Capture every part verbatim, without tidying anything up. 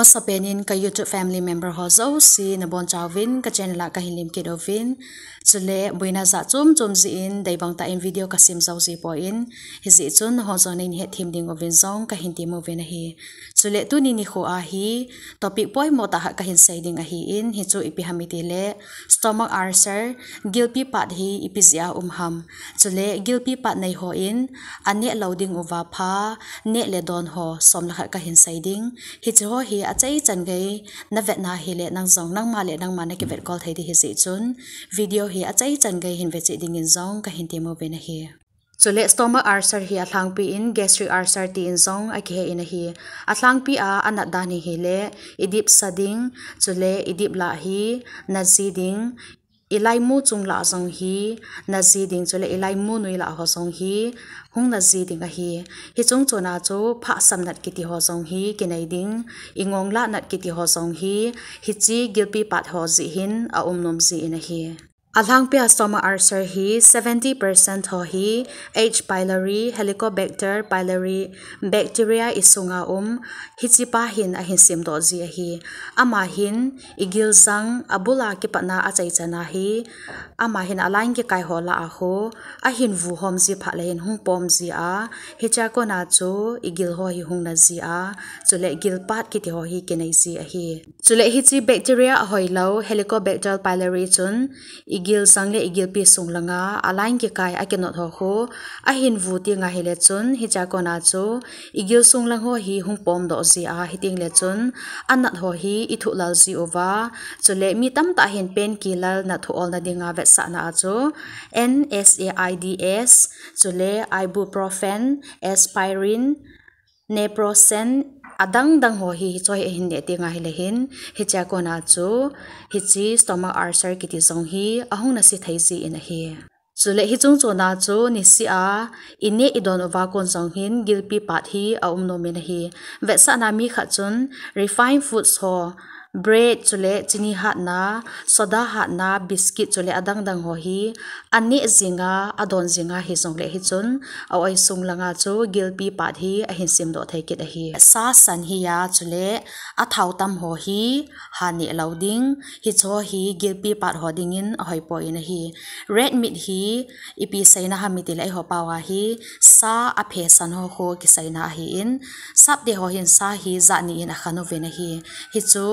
Sapen in ka YouTube family member ho jouse nabonchauvin ka channel a kahin lemkit uvin. Chule boina jat chom chom jeh in deibang tah in video kasem jou jeh poi, hijeh chun nangho jong neihin hetthem diuvin jong kahin tem uvin ahi. Chule tuni nikho a hi topic poimo tah khat kahin sei ding ahin, hichu ipi ham itile stomach ulcer, gilpi pat hi ipi jeh a um ham. Chule gilpi pat nei hon aneh lou diuva pha, neh le don ho som le khat kahin sei ding. Hiche ho hi achaichan gei navet na hile nang jong nangma le nangma nakivet kol thei ding hijeh chun video hi achaichan gei hin ve cheh dingin jong kahin tem uvin ahi. Chule stomach ulcer hi alhangpi in gastric ulcer tin jong akihe in ahi. Alhangpi a anat dan hi hile idip sa ding, chule idip lah hi naji ding, ilaimu chung lah jong hi naji ding, chule ilaimu noi lah ho jong hi hung naji ding ahi. Hiche chung chon a chu phahsam nat kiti ho jong hi kinei ding, ingong lah nat kiti ho jong hi hiche gilpi pat ho jeh hin aum nom jin ahi. Alhangpi a stomach ulcer hi seventy percent ho hi H. pylori, Helicobacter pylori bacteria isunga um, hichepa hin ahin semdoh ji ahi. Ama hin igil jang abul a kipatna achaichan ahi. Ama hin aline kikai ho lah a ho ahin vuhom ji phat le hin hung pom ji a, hichea kona chu igil ho hi hung naji a, chule gilpat kiti ho hi kinei ji ahi. Chule hiche bacteria ahoilou Helicobacter pylori chun igil jang le igilpi sung langa aline kikai akinot ho khu ahin vu tenga hile chun hichea kona chu igil sung lang ho hi hung pomdoh ji a, hiteng le chun anat ho hi ithuh lal ji uva, chule mi tamtah hin painkiller nat thuh olna dinga vetsahna a chu N SAIDs, chule ibuprofen, aspirin, naproxen, adang dang ho hi hiche hi ahin neh tenga hile hin hichea kona chu hiche stomach ulcer kiti jong hi ahung nase thei jin ahi. Chule hiche chung chon a chu niseh a ineh idon uva kon jong hin gilpi pat hi aum nom in ahi. Vetsahna mi khat chun refined foods ho, bread chule chini hatna, soda hatna, biscuit chule adang dang ho hi aneh jinga, adon jinga hijongle hichun a-oi sung langa chu gilpi pat hi ahin semdoh thei kit ahi. Sa san hi a, chule athao tam ho hi ha neh lou ding, hiche ho hi gilpi pat ho dingin ahoi poi ahi. Red meat hi ipi seina ham itile eiho pao a hi sa aphe san ho khu kiseina ahin, sapte ho hin sa hi jat ni in akhen uvin ahi. Hichu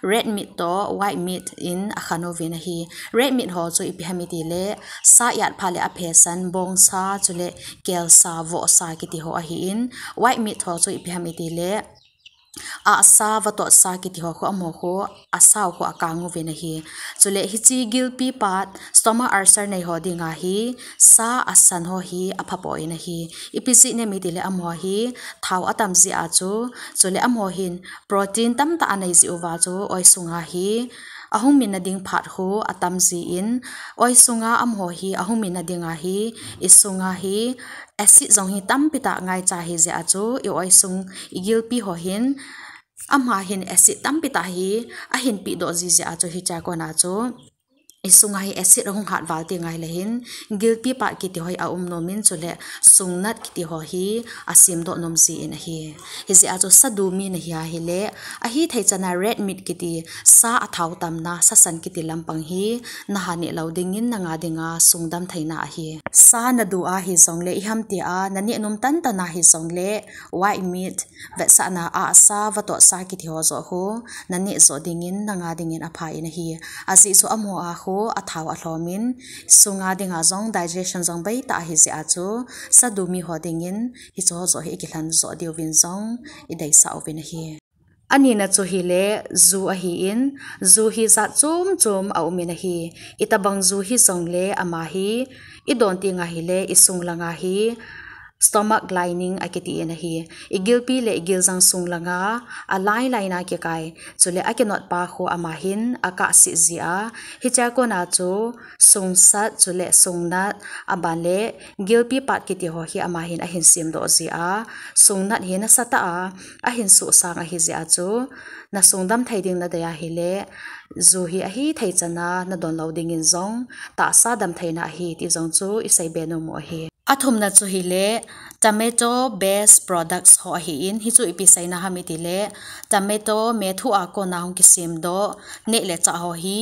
red meat toh white meat in akhen uvin ahi. Red meat ho chu ipi ham itile sa ijat phat le aphe san, bongsa, chule kelsa, vohsa kiti ho ahin, white meat ho chu ipi ham itile ahsa, vatotsa kiti ho khu amaho khu asao khu akang uvin ahi. Chule hiche gilpi pat stomach ulcer nei ho dinga hi sa asan ho hi apha poi ahi. Ipi jeh inem itile amaho hi thao atam jeh a chu, chule amaho hin protein tamtah anei jeh uva chu oi sunga hi ahung min na ding phat khu atam jin, oi sunga amaho hi ahung min na dinga hi isunga hi acid jong hi tampi tah ngaicha ahi jeh a chu i-oi sung igilpi ho hin ama hin acid tampi tah hi ahin pehdoh ji jeh a chu hichea kona chu isunga hi acid ahung hat val tenga hile hin gilpi pat kiti ho hi aum nom in, chule sung nat kiti ho hi asemdoh nom jin ahi. Hijeh a chu sa du mi nahi a hile ahithei chan a red meat kiti sa athao tamna, sa san kiti lampang hi naha neh lou dingin nanga dinga sung dam theina ahi. Sa nadu a hijongle, iham tia naneh nom tantan a hijongle white meat, vetsahna ahsa, vatotsa kiti ho joh khu naneh joh dingin nanga dingin apha in ahi. Ajeh chu amaho a khu athao alhom in, sunga dinga jong digestion jong beitah ahi jeh a chu sa du mi ho dingin hiche ho joh hi ikilhen joh diuvin jong ideisah uvin ahi. Anina chu hile ju ahin, ju hi jat chom chom aum in ahi. Itobang ju hijongle ama hi idon tenga hile isung langa hi stomach lining akiti in ahi. Igilpi le igiljang sung langa a line line a kikai, chule akinot pa khu ama hin akahsih ji a, hichea kona chu sungsat chule sungnat, aban le gilpi pat kiti ho hi ama hin ahin semdoh ji a, sungnat hi nasatah a ahin suhsang ahi jeh a chu nasung dam thei ding nadei a hile ju hi ahithei chan a nadon lou dingin jong tahsa damtheina ahi ti jong chu isei be nom u ahi. Athumna chu hile tomato based products ho ahin, hichu ipi seina ham itile tomato methu a kona hung kisemdoh neh le chah ho hi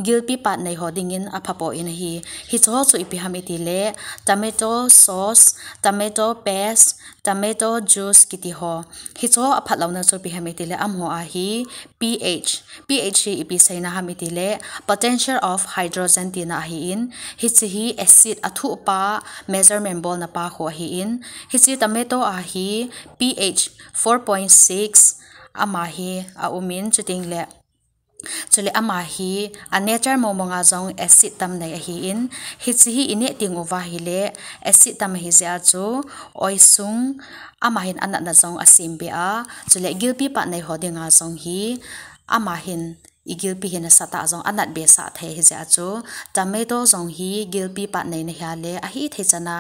gilpi pat nei ho dingin aphapoi ahi. Hichu ho chu ipi ham itile tomato sauce, tomato paste, tomato juice kiti ho. Hichu ho aphatlouna chu ipi ham itile amaho a hi pH, pH hi ipi seina ham itile potential of hydrogen tina ahin, hiche hi acid athuhpa measurement bolna pa khu ahin, hiche tomato a hi pH four point six ama hi aumin, chutengle chule ama hi a nature momonga jong acid tam nei ahin, hiche hi ineh teng uva hile acid tam ahijeh a chu oisung ama hin anatna jong asem be a, chule gilpi pat nei ho dinga jong hi ama hin igilpi hi nasatah a jong anat be sah thei ahijeh a chu tomato jong hi gilpi pat neina hia le ahithei chana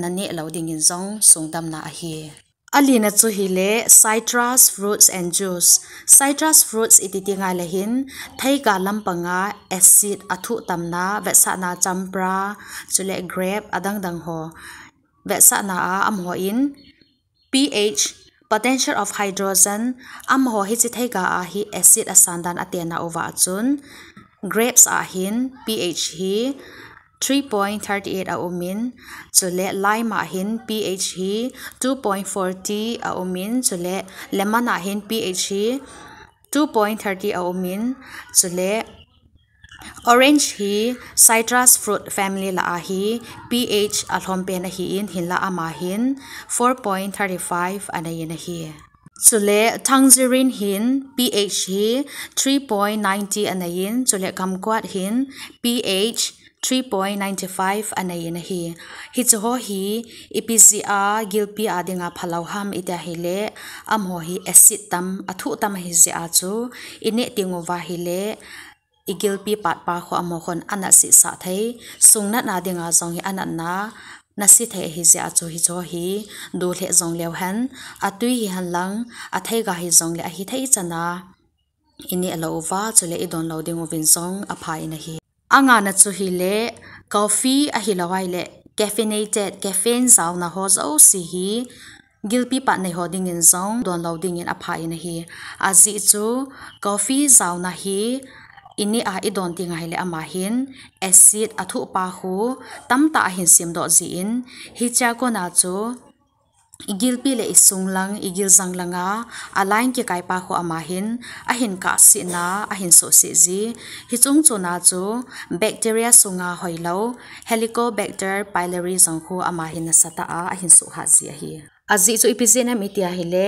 naneh lou dingin jong sungdamna ahi. Alina chu hile citrus fruits and juice. Citrus fruits iti teng le hin theiga lampanga acid athuh tamna, vetsahna champra, chule grape adangdang ho vetsahna a amaho in pH, potential of hydrogen, amaho hiche theiga a hi acid asan dan atenna uva chun grapes a hin pH hi three point thirty eight aumin, chule lime a hin pH hi two point forty aumin, chule lemon a hin pH hi two point thirty aumin, chule orange hi citrus fruit family lah a hi pH alhom pen ahin, hinla ama hin four point thirty five aneiyin ahi. Chule tangerine hin pH hi three point ninety aneiyin, chule kumquat hin pH three point ninety five aneiyin ahi. Hichu ho hi ipi jeh a gilpi a dinga phalou ham iti a hile amaho hi acid tam, athuh tam ahijeh a chu ineh teng uva hile igilpi pat pa khu amaho khun anat sesah thei, sungnatna dinga jong hi anatna nase thei ahijeh a chu hichu ho hi dulheh jong leu hen, atui hihen lang atheiga hijongle ahithei chana ineh lou uva chule idon lou ding uvin jong apha in ahi. Angana chu hile coffee ahilou ahile caffeinated, caffeine jaona ho jouse hi gilpi pat nei ho dingin jong don lou dingin apha in ahi. Ajeh chu coffee jaona hi ineh a idon teng ahile ama hin acid athuhpa khu tamtah ahin semdoh jeh in, hichea kona chu igilpi le isung lang, igil jang langa a line kikai pa khu ama hin ahin kahsetna, ahin sohset ji. Hiche chungchona chu bacteria sunga hoilou Helicobacter pylori jong khu ama hin nasatah a ahin sohhat ji ahi. Ajeh chu ipi jeh ham iti a hile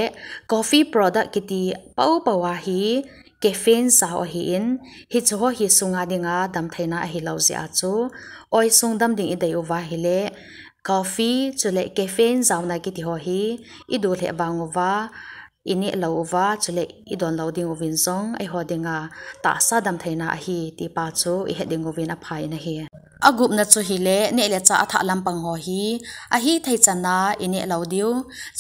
coffee product kiti poupou a hi caffeine jao ahin, hichu ho hi sunga dinga damtheina ahilou jeh a chu oisung dam ding idei uva hile coffee chule caffeine jaona kiti ho hi idulheh bang uva, ineh lou uva chule idon lou ding uvin jong eiho dinga tahsa damtheina ahi ti pa chu ihet ding uvin apha in ahi. Agupna chu hile neh le chah athah lampang ho hi ahithei chana ineh lou diu,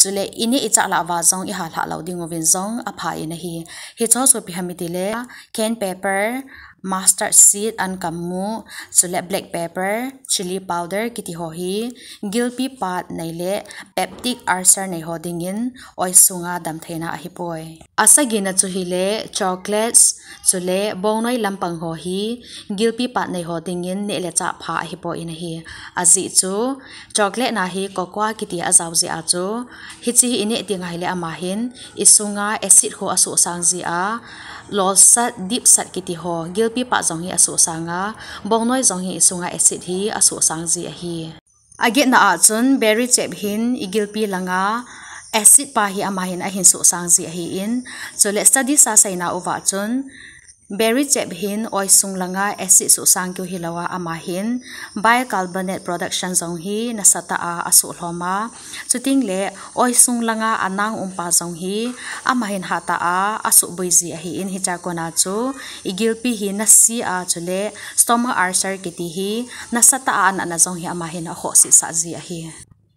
chule ineh ichah lah uva jong ihalhah lou ding uvin jong apha in ahi. Hichu ho chu ipi ham itile cayenne pepper, mustard seed, ankam mu, chule black pepper, chilli powder kiti ho hi gilpi pat nei le peptic ulcer nei ho dingin oisunga damtheina ahipoi. Asagina chu hile chocolates, chule bongnoi lampang ho hi gilpi pat nei ho dingin neh le chah pha ahipoi in ahi. Ajeh chu chocolate na hi cocoa kiti ajao jeh a chu hiche hi ineh teng ahile ama hin isunga acid khu asohsang ji a, lolsat, dipsat kiti ho, gilpi pat jong hi asohsang a, bongnoi jong hi isunga acid hi asohsang ji ahi. Agetna a chun berry chep hin igilpi langa acid pa hi ama hin ahin sohsang ji ahin, chule studies a seina uva chun berry chep hin oisung langa acid sohsang keu hilouva ama hin bicarbonate production jong hi nasatah a asohlhom a, chutengle oisung langa anang umpa jong hi ama hin hatah a asohboi ji ahin, hichea kona chu igilpi hi nase a, chule stomach ulcer kiti hi nasatah a anatna jong hi ama hin akhohsetsah ji ahi.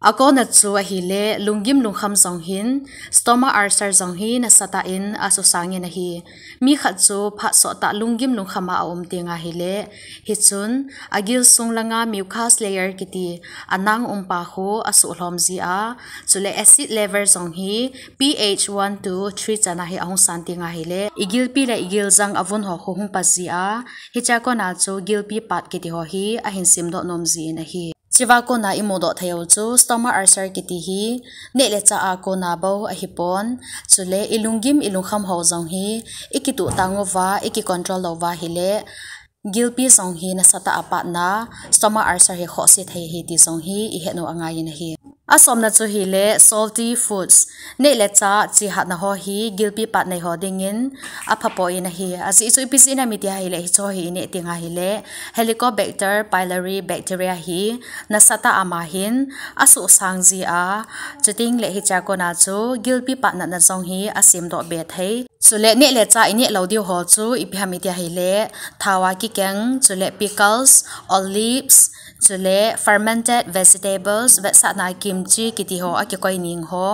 Akona chu ahile lunggim lungkham jong hin stomach ulcer jong hi nasatah in asusang in ahi. Mi khat chu phat sottah lunggim lungkham a aum teng ahile, hichun agil sung langa mucus layer kiti anang umpa khu asuhlhom jia, chule acid level jong hi pH one to three chan a hi ahung san teng ahile, igilpi le igil jang avun ho khu hung pa jia, hichea kona chu gilpi pat kiti ho hi ahin simdoh nom jin ahi. Chua kona imudoh thei u chu stomach ulcer kiti hi neh le chah a kona bou ahipon, chule ilunggim ilungkham ho jong hi ikituh tang uva, ikicontrol lou uva ahile, gilpi jong hi nasatah a patna stomach ulcer hi khohse thei ahi ti jong hi ihet u angai in ahi. Asomna chu hile salty foods, neh le chah chihatna ho hi gilpi pat nei ho dingin aphapoi in ahi. Ajeh chu ipi jeh ham iti ahile, hicheho hi ineh teng ahile Helicobacter pylori bacteria hi nasatah a ama hin asuhsang jia, chutengle hichea kona chu gilpi pat natna jong hi asimdoh be thei. Chule neh le chah ineh lou diu ho chu ipi ham iti ahile, thao a kikeng, chule pickles, olives, chule fermented vegetables, vetsahna kimchi kiti ho akikoi ning ho,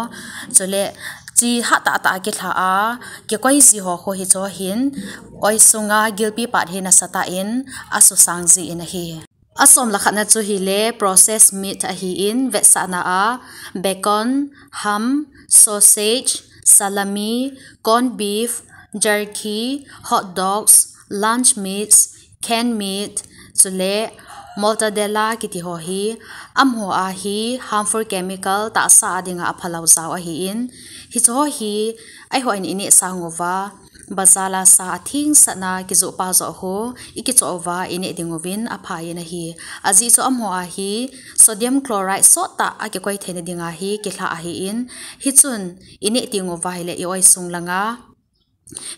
chule chi hah tahtah akilha a kikoi ji ho khu hicheho hin oisunga gilpi pat hi nasatah in asusang jin ahi. Asomle khatna chu hile processed meat ahin, vetsahna a bacon, ham, sausage, salami, corned beef, jerky, hot dogs, lunch meats, canned meat, chule mortadella kiti ho hi, amaho a hi harmful chemical tahsa a dinga aphalou jao ahin, hicheho hi eihon ineh sang uva, bazar a sa athengsatna kijoh pa joh ho ikichoh uva ineh ding uvin aphai in ahi. Ajeh chu amaho a hi sodium chloride sottah akikoi theina dinga hi kilhah ahin, hichun ineh teng uva ahile ioisung langa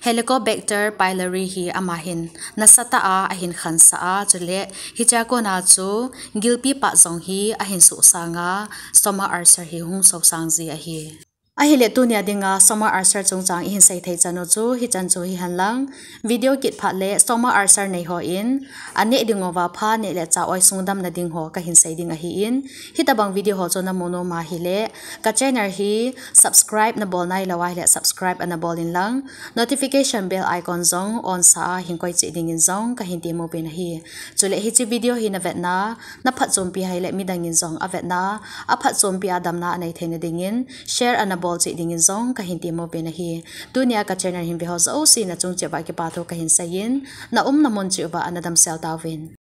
Helicobacter pylori hi ama hin nasatah a ahin khansah a, chule hichea kona chu gilpi pat jong hi ahin suhsang a, stomach ulcer hi hung sosang ji ahi. Ahile tunia dinga stomach ulcer chungchang ihin sei thei chan u chu hichan chu hihen lang, video kit phat le stomach ulcer nei hon aneh ding uva pha neh le chah oisung damna ding ho kahin sei ding ahin, hitobang video ho chu namu nom ahile ka channel hi subscribe nabol nailou ahile subscribe ana bol in lang, notification bell icon jong on sa a hin koi cheh dingin jong kahin temuvin ahi. Chule hiche video hi navetna, naphatchompi ahile midangin jong avetna, aphatchompi a damna anei theina dingin share ana bol cheh dingin jong kahin temuvin ahi. Tunia ka channel hin ve ho jouse nachung cheh uva kipathu kahin seiyin, naumna mun cheh uva ana damsel tauvin.